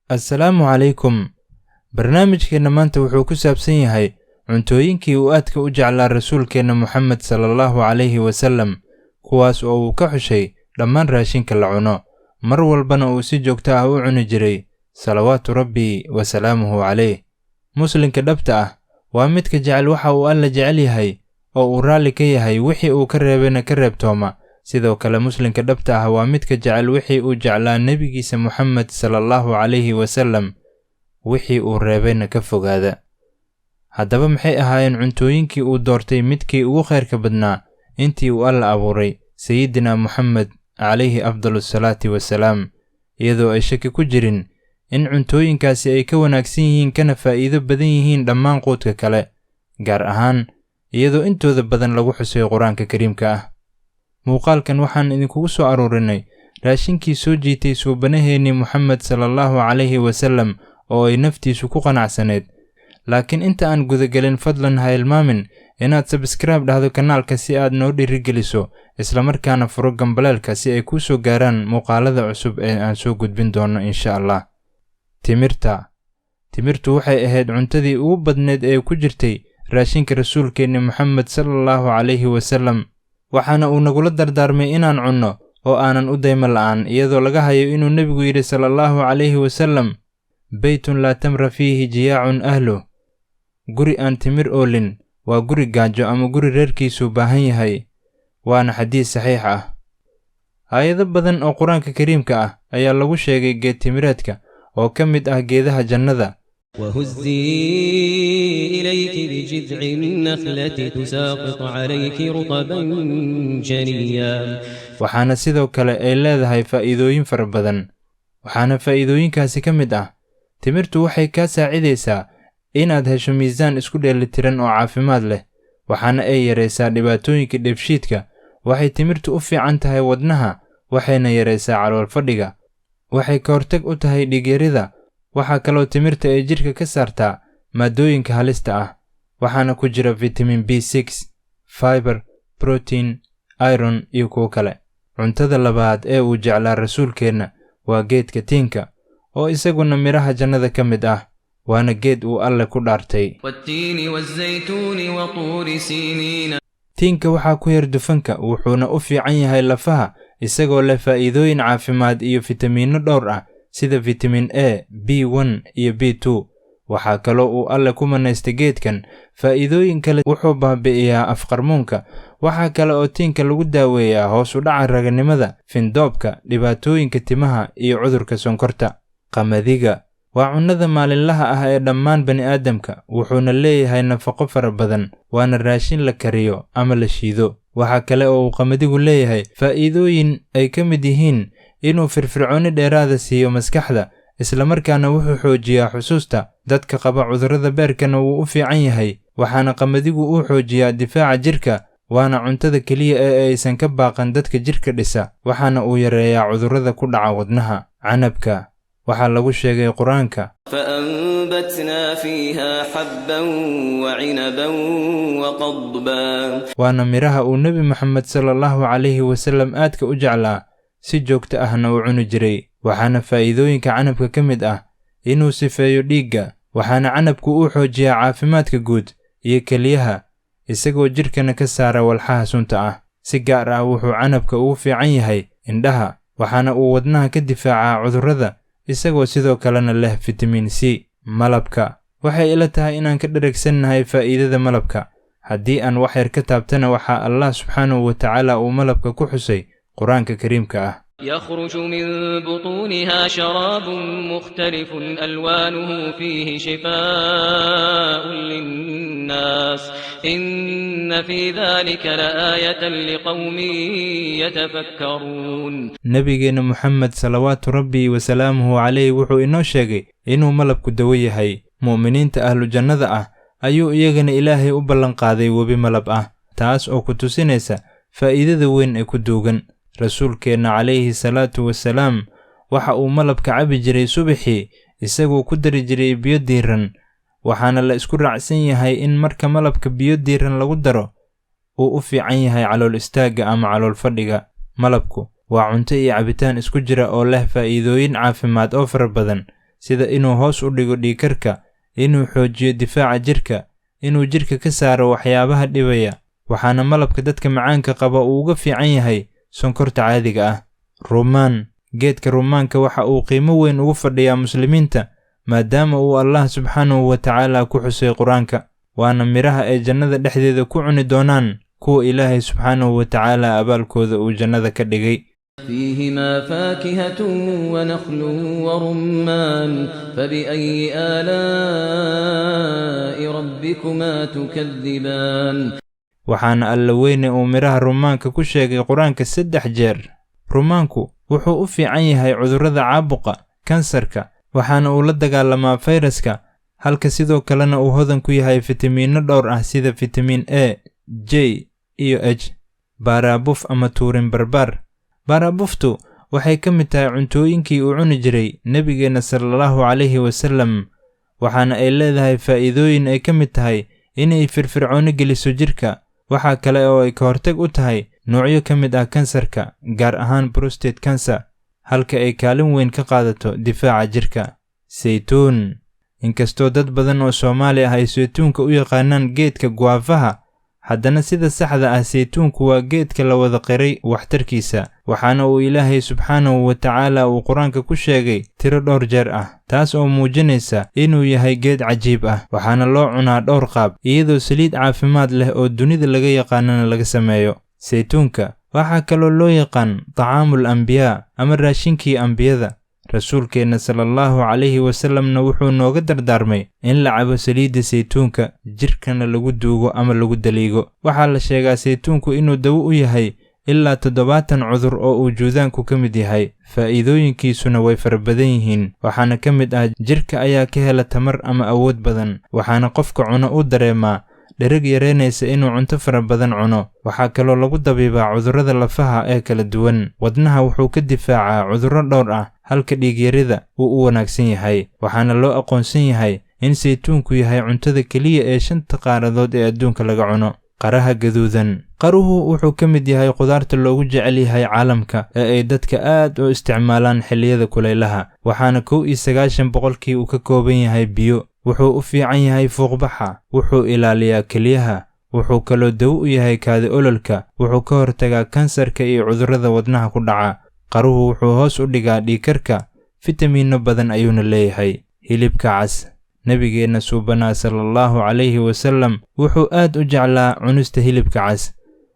Assalaamu calaykum. Barnaamijkeenna maanta wuxuu ku saabsan yahay cuntooyinkii uu aadka u jeclaa rasuulkeenna Muxamed sallallahu calayhi wasallam, kuwaas oo uu ka xushay dhammaan raashinka la cuno, mar walbana uu si joogto ah u cuni jiray, salawaatu rabbi wa salaamuhu calayh. Muslinka dhabta ah waa midka jecel waxa uu Alla jecel yahay oo uu raalli ka yahay, wixii uu ka reebayna ka reebtooma. Sidoo kale muslinka dhabta ah waa midka jecel wixii uu jeclaa nebigiisa Muxamed sallallahu calayhi wasallam, wixii uu reebayna ka fogaada. Haddaba maxay ahaayeen cuntooyinkii uu doortay midkii ugu khayrka badnaa intii uu Alla abuuray, Sayidina Muxamed calayhi afdalu salaati wasalaam, iyadoo ay shaki ku jirin in cuntooyinkaasi ay ka wanaagsan yihiin kana faa'iido badan yihiin dhammaan quudka kale, gaar ahaan iyadoo intooda badan lagu xusay Qur-aanka Kariimka ah. Muuqaalkan waxaan idinkugu soo aruurinay raashinkii soo jiitay suubanaheennii Muxamed sallallahu calayhi wasallam oo ay naftiisu ku qanacsaneyd. Laakiin inta aan gudagelin, fadlan ha ilmaamin inaad subscribe dhahdo kanaalka si aad noo dhiirigeliso, islamarkaana furo gambaleelka si ay kuu soo gaaraan muuqaalada cusub ee aan soo gudbin doono insha Allah. Timirta. Timirtu waxay ahayd cuntadii ugu badneed ee ku jirtay raashinka rasuulkeenni Muxamed sallallahu calayhi wasallam, waxaana uu nagula dardaarmay inaan cunno oo aanan u daymo la'aan, iyadoo laga hayo inuu nebigu yidhi sallallahu calayhi wasallam: "Beytun laa tamra fiihi jiyaacun ahluh." Guri aan timir oolin waa guri gaajo ama guri reerkiisu baahan yahay, waana xadiis saxiix ah. Aayado badan oo Qur-aanka Kariimka ah ayaa lagu sheegay geed timireedka oo ka mid ah geedaha jannada. وهزي إليك بجذع النخلة تساقط عليك رطبا جنيا. Waxaana sidoo kale ay leedahay faa'iidooyin fara badan, waxaana faa'iidooyinkaasi ka mid ah: timirtu waxay kaa saacidaysaa inaad hesho miisaan isku dheelitiran oo caafimaad leh, waxaana ay yaraysaa dhibaatooyinka dheefshiidka. Waxay timirtu u fiican tahay wadnaha, waxayna yaraysaa calool fadhiga. Waxay ka hortag u tahay dhiigyarida. Waxaa kaloo timirta ay jidhka ka saartaa maadooyinka halista ah, waxaana ku jira vitamin B6, fiber, protein, iron iyo kuwo kale. Cuntada labaad ee uu jeclaa rasuulkeenna waa geedka tiinka, oo isaguna midhaha jannada ka mid ah, waana geed uu Alle ku dhaartay. والتين والزيتون وطور سينين. Tiinka waxaa ku yar dufanka, wuxuuna u fiican yahay lafaha, isagoo leh faa'iidooyin caafimaad iyo fitamiinno dhowr ah sida vitamin A, B1 iyo B2. Waxaa kaloo uu Alle ku manaystay geedkan faa'iidooyin kale: wuxuu baabi'iyaa afqarmuunka. Waxaa kale oo tiinka lagu daaweeyaa hoos u dhaca raganimada, findoobka, dhibaatooyinka timaha iyo cudurka sonkorta. Qamadiga waa cunnada maalinlaha ah ee dhammaan bani'aadamka, wuxuuna leeyahay nafaqo fara badan, waana raashin la kariyo ama la shiido. Waxaa kale oo uu qamadigu leeyahay faa'iidooyin ay ka mid yihiin inuu firfircooni dheeraada siiyo maskaxda, islamarkaana wuxuu xoojiyaa xusuusta. Dadka qaba cudurrada beerkana wuu u fiican yahay, waxaana qamadigu uu xoojiyaa difaaca jirka, waana cuntada keliya ee aysan ka baaqan dadka jirka dhisa, waxaana uu yareeyaa cudurrada ku dhaca wadnaha. Canabka waxaa lagu sheegay Qur-aanka: فأنبتنا فيها حبا وعنبا وقضبا. Waana midhaha uu Nebi Moxamed sallallahu calayhi wasallam aadka u jeclaa, si joogto ahna u cuni jiray. Waxaana faa'iidooyinka canabka ka mid ah inuu sifeeyo dhiigga, waxaana canabku uu xoojiyaa caafimaadka guud iyo keliyaha, isagoo jidhkana ka saara walxaha sunta ah. Si gaar ah wuxuu canabka ugu fiican yahay indhaha, waxaana uu wadnaha ka difaacaa cudurrada, isagoo sidoo kalena leh fitamiin C. Malabka waxay ila tahay inaan ka dheragsannahay faa'iidada malabka. Haddii aan wax yar ka taabtana, waxaa Allah subxaanahu wa tacaala uu malabka ku xusay Qur-aanka Kariimka ah: يخرج من بطونها شراب مختلف ألوانه فيه شفاء للناس إن في ذلك لآية لقوم يتفكرون. Nebigeenna Moxamed salawaatu rabbi wasalaamuhu calayh wuxuu inoo sheegay inuu malabku dawo yahay. Mu'miniinta ahlu jannada ah ayuu iyagana Ilaahay u ballanqaaday webi malab ah, taas oo ku tusinaysa faa'iidada weyn ee ku duugan. Rasuulkeenna calayhi salaatu wasalaam waxa uu malabka cabi jiray subaxii, isagoo ku dari jiray biyo diiran, waxaana la isku raacsan yahay in marka malabka biyo diiran lagu daro uu u fiican yahay calool istaagga ama calool fadhiga. Malabku waa cunto iyo cabitaan isku jira oo leh faa'iidooyin caafimaad oo fara badan. sida inuu hoos u dhigo dhiigkarka, inuu xoojiyo difaaca jirka, inuu jirka ka saaro waxyaabaha dhibaya. Waxaana malabka dadka macaanka qaba uu uga fiican yahay sonkorta caadiga ah. Rumaan. Geedka rumaanka waxa uu qiimo weyn ugu fadhiyaa muslimiinta, maadaama uu Allah subxaanahu wa tacaala ku xusay Qur-aanka, waana midhaha ay jannada dhexdeeda ku cuni doonaan kuwa Ilaahay subxaanahu wa tacaala abaalkooda uu jannada ka dhigay. فيهما فاكهة ونخل ورمان فبأي آلاء ربكما تكذبان. Waxaana Alla weyne uu midhaha rumaanka ku sheegay Qur-aanka 3 jeer. Rumaanku wuxuu u fiican yahay cudurrada caabuqa, kansarka, waxaana uu la dagaalamaa fayraska, halka sidoo kalena uu hodan ku yahay fitamiinno dhowr ah sida fitamiin A, J iyo H. Baaraabuf ama tuurin barbaar. Baaraabuftu waxay ka mid tahay cuntooyinkii uu cuni jiray Nebigeenna sallallahu calayhi wasallam, waxaana ay leedahay faa'iidooyin ay ka mid tahay inay firfircooni geliso jirka. Waxaa kale oo ay ka hortag u tahay noocyo ka mid ah kansarka, gaar ahaan prostate cancer, halka ay kaalin weyn ka qaadato difaaca jirka. Saytuun. Inkastoo dad badan oo Soomaali ah ay saytuunka u yaqaanaan geedka guavaha, haddana sida saxda ah saytuunku waa geedka la wada qiray waxtarkiisa, waxaana uu Ilaahay subxaanahu wa tacaala uu Qur-aanka ku sheegay tiro dhowr jeer ah, taas oo muujinaysa inuu yahay geed cajiib ah. Waxaana loo cunaa dhowr qaab, iyadoo saliid caafimaad leh oo dunida laga yaqaanana laga sameeyo. Saytuunka waxaa kaloo loo yaqaan tacaamul ambiyaa ama raashinkii ambiyada. Rasuulkeenna sallallahu calayhi wasallamna wuxuu nooga dardaarmay in la cabo saliidda saytuunka, jirkana lagu duugo ama lagu daliigo. Waxaa la sheegaa saytuunku inuu dawo u yahay ilaa 70 cudur oo uu juudaanku ka mid yahay. Faa'iidooyinkiisuna way fara badan yihiin, waxaana ka mid ah jirka ayaa ka hela tamar ama awood badan, waxaana qofka cuno u dareemaa dhereg yareynaysa inuu cunto fara badan cuno. Waxaa kaloo lagu dabiibaa cudurrada lafaha ee kala duwan. Wadnaha wuxuu ka difaacaa cudurro dhowr ah, halka dhiig-yarida uu u wanaagsan yahay. Waxaana loo aqoonsan yahay in saytuunku yahay cuntada keliya ee 5 qaaradood ee adduunka laga cuno. Qaraha gaduudan. Qaruhu wuxuu ka mid yahay khudaarta loogu jecel yahay caalamka ee ay dadka aad u isticmaalaan xilliyada kulaylaha, waxaana 91% uu ka kooban yahay biyo. Wuxuu u fiican yahay fuuqbaxa, wuxuu ilaaliyaa kelyaha, wuxuu kaloo dawo u yahay kaadi ololka, wuxuu ka hortagaa kansarka iyo cudurrada wadnaha ku dhaca. Qaruhu wuxuu hoos u dhigaa dhiigkarka, fitamiinno badan ayuuna leeyahay. Hilibka cas. Nabigeenna suubanaa sallallahu calayhi wasallam wuxuu aad u jeclaa cunista hilibka cas,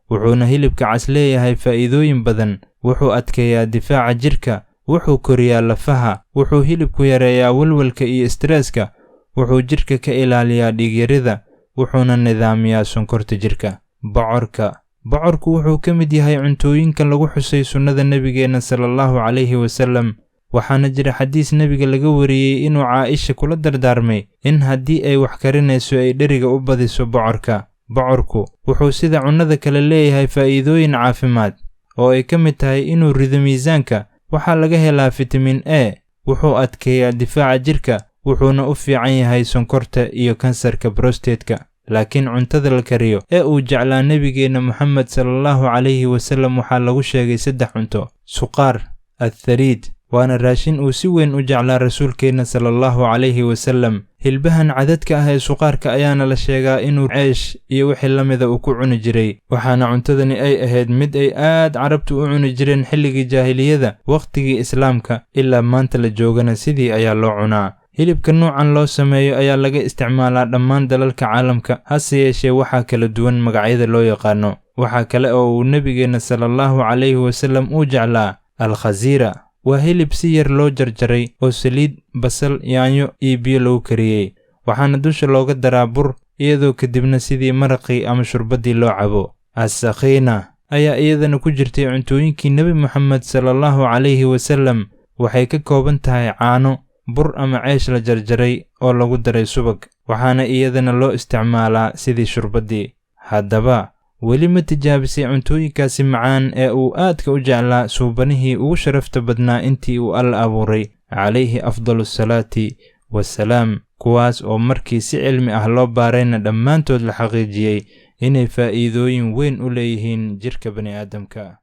wuxuuna hilibka cas leeyahay faa'iidooyin badan. Wuxuu adkeeyaa difaaca jirka, wuxuu koriyaa lafaha, wuxuu hilibku yareeyaa walwalka iyo stresska, wuxuu jirka ka ilaaliyaa dhiig-yarida, wuxuuna nidaamiyaa sonkorta jirka. Bocorka. Bocorku wuxuu ka mid yahay cuntooyinka lagu xusay sunnada Nabigeenna sallallahu calayhi wasallam. Waxaana jira xadiis nebiga laga wariyey inuu Caaisha kula dardaarmay in haddii ay wax karinayso ay dheriga u badiso bocorka. Bocorku wuxuu sida cunnada kale leeyahay faa'iidooyin caafimaad oo ay ka mid tahay inuu rido miisaanka. Waxaa laga helaa fitamiin A, wuxuu adkeeyaa difaaca jirka, wuxuuna u fiican yahay sonkorta iyo kansarka prostate-ka. Laakiin cuntada la kariyo ee uu jeclaa Nabigeenna Muxamed sallallahu calayhi wasallam waxaa lagu sheegay 3 cunto: suqaar, athariid, waana raashin uu si weyn u jeclaa Rasuulkeenna sallallahu calayhi wasallam. Hilbahan cadadka ah ee suqaarka ayaana la sheegaa inuu ceesh iyo wixii la mida uu ku cuni jiray, waxaana cuntadani ay ahayd mid ay aad carabtu u cuni jireen xilligii jaahiliyada, waqtigii islaamka ilaa maanta la joogana sidii ayaa loo cunaa. Hilibka noocan loo sameeyo ayaa laga isticmaalaa dhammaan dalalka caalamka, hase yeeshee waxaa kala duwan magacyada loo yaqaano. Waxaa kale oo uu Nabigeenna sallallahu calayhi wasallam u jeclaa al-khasiira, waa hilib si yar loo jarjaray oo saliid, basal, yaanyo iyo biyo lagu kariyey, waxaana dusha looga daraa bur, iyadoo kadibna sidii maraqii ama shurbaddii loo cabo. As-sakhiina ayaa iyadana ku jirtay cuntooyinkii Nebi Muxamed sallallahu calayhi wasallam. Waxay ka kooban tahay caano, bur ama ceesh la jarjaray oo lagu daray subag, waxaana iyadana loo isticmaalaa sidii shurbaddii. Haddaba weli ma tijaabisay cuntooyinkaasi macaan ee uu aadka u jeclaa suubanihii ugu sharafta badnaa intii uu Alla abuuray calayhi afdalu salaati wassalaam, kuwaas oo markii si cilmi ah loo baarayna dhammaantood la xaqiijiyey inay faa'iidooyin weyn u leeyihiin jirka bani'aadamka.